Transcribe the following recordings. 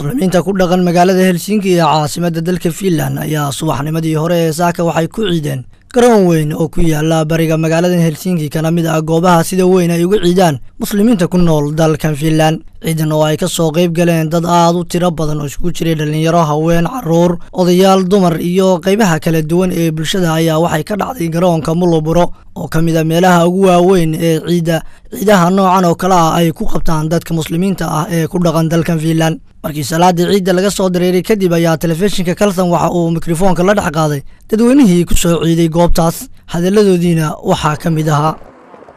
Muslimiinta ku dhaqan magaalada Helsinki ee caasimadda dalka Finland ayaa subaxnimadii hore ee saaka waxay ku ciideen garoon weyn oo ku yaala bariga magaalada Helsinki, kana mid ah goobaha sida weyn ay uga ciidaan muslimiinta ku nool dalkan Finland. Ciidan oo ay ka soo qayb galeen dad aad u tiro badan oo isugu jiray dhalinyaro, haween, caruur, odayaal, dumar iyo qaybaha kala duwan ee bulshada ayaa waxay ka dhacday garoonka Muluburo oo ka mid ah meelaha ugu waaweyn ee ciida ciidaha noocan oo kale ah ay ku qabtaan dadka muslimiinta ah ee ku dhaqan dalkan Finland. Markii salaadii ciidda laga soo dareeray kadib ayaa telefishinka Kalsan waxa uu mikrofoonka la dhex qaaday dadweynihii ku soo ciiday goobtaas. Hadalladoodiina waxaa ka mid ahaa: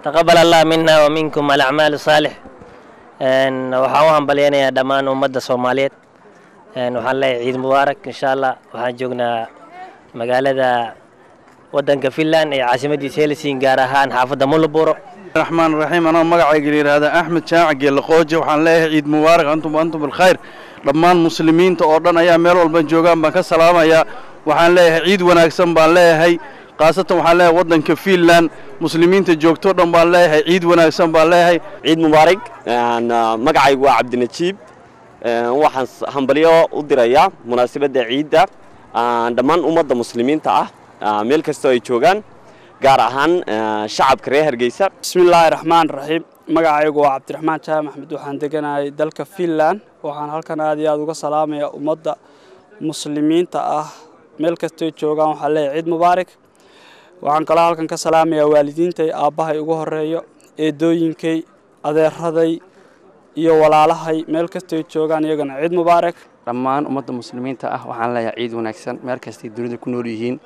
Taqabal Allah mina wa minkum alacmaal saalix. Waxaan u hambalyaynayaa dhammaan ummadda Soomaaliyeed. Waxaan leeyahay ciid mubaarak insha Allah. Waxaan joognaa magaalada waddanka Finland ee caasimadiisa Helsinki, gaar ahaan xaafadda Muluburo. Raxmaan raxiim. Anoo magacayga la yidhaahda Axmed Jaamac Geelaqooje, waxaan leeyahay ciid mubaarak, antum antum bilkhayr. Dhammaan muslimiinta oo dhan ayaa meel walba joogaan baan ka salaamayaa. Waxaan leeyahay ciid wanaagsan baan leeyahay. Khaasatan waxaan leeyahay waddanka Finland muslimiinta joogto dhan baan leeyahay ciid wanaagsan baan leeyahay. Ciid mubaarak. Magacaygu waa Cabdinajiib. Waxaan hambalyo u dirayaa munaasabadda ciidda dhammaan ummadda muslimiinta ah meel kastoo ay joogaan, gaar ahaan shacabka reer Hargeysa. Bismillaahi raxmaan raxiim. Magacaygu waa Cabdiraxmaan Jaamac Axmed, waxaan deganahay dalka Finland. Waxaan halkan aad iyo aad uga salaamayaa ummadda muslimiinta ah meel kastoy joogaan. Waxaan leeyahay ciid mubaarak. Waxaan kaloo halkan ka salaamayaa waalidiintay, aabbahay ugu horeeyo, eedooyinkay, adeeraday iyo walaalahay meel kastoy joogaan, iyagana ciid mubaarak. Dhammaan ummadda muslimiinta ah waxaan leeyahay ciid wanaagsan meel kastay dunida ku nool yihiin,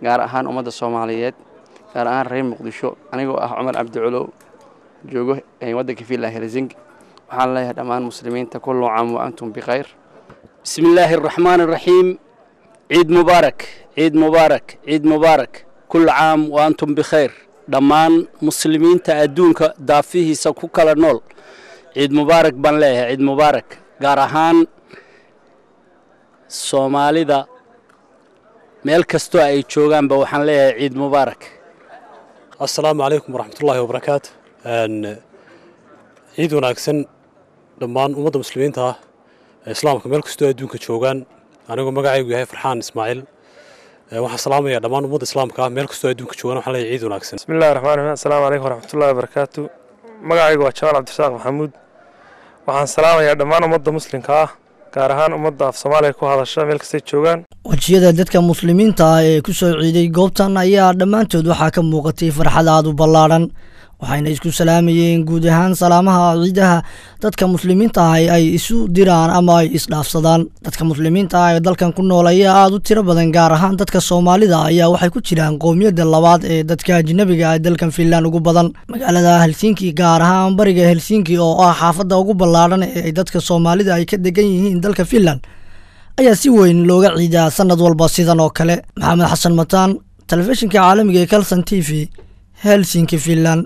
gaar ahaan ummadda Soomaaliyeed, gaar ahaan reer Muqdisho. Anigoo ah Cumar Cabdi Culow, joogo waddanka Finland, Helsinki, waxaan leeyahay dhammaan muslimiinta kullu caam wa antum bikhayr. Bismi illaahi araxmaan araxiim. Ciid mubaarak, ciid mubaarak, ciid mubaarak, kullu caam wa antum bikhayr. Dhammaan muslimiinta adduunka daafihiisa ku kala nool ciid mubaarak baan leeyahay, ciid mubaarak, gaar ahaan Soomaalida meel kastoo ay joogaanba waxaan leeyahay ciid mubaarak. Assalaamu calaykum waraxmatullaahi wabarakaatu. Ciid wanaagsan dhammaan ummadda muslimiinta ah islaamka meel kastoo adduunka joogaan. Anigoo magacaygu yahay Farxaan Ismaaciil, waxaan salaamayaa dhammaan ummadda islaamka ah meel kastoo adduunka joogaan. Waxaan leeyahay ciid wanaagsan. Bismillahi raxmaan raxiim. Assalaamu calaykum waraxmatullahi wabarakaatu. Magacaygu waa Jamaal Cabdirasaaq Maxamuud. Waxaan salaamayaa dhammaan ummadda muslimka ah, gaar ahaan ummadda af Soomaaliya ku hadasha meel kastay joogaan. Wejiyada dadka muslimiinta ah ee ku soo ciiday goobtan ayaa dhammaantood waxaa ka muuqatay farxad aad u ballaadhan, waxayna isku salaamayeen guud ahaan salaamaha ciidaha dadka muslimiinta ah ay isu diraan ama ay isdhaafsadaan. Dadka muslimiinta ah ee dalkan ku nool ayaa aada u tiro badan, gaar ahaan dadka Soomaalida ayaa waxay ku jiraan qowmiyadda labaad ee dadka ajnabiga ah dalkan Finland ugu badan. Magaalada Helsinki, gaar ahaan bariga Helsinki oo ah xaafadda ugu ballaadhan ee ay dadka Soomaalida ay ka degan yihiin dalka Finland, ayaa si weyn looga ciidaa sanad walba sidan oo kale. Maxamed Xasan Mataan, telefishinka caalamiga ee Kalson TV, Helsinki, Finland.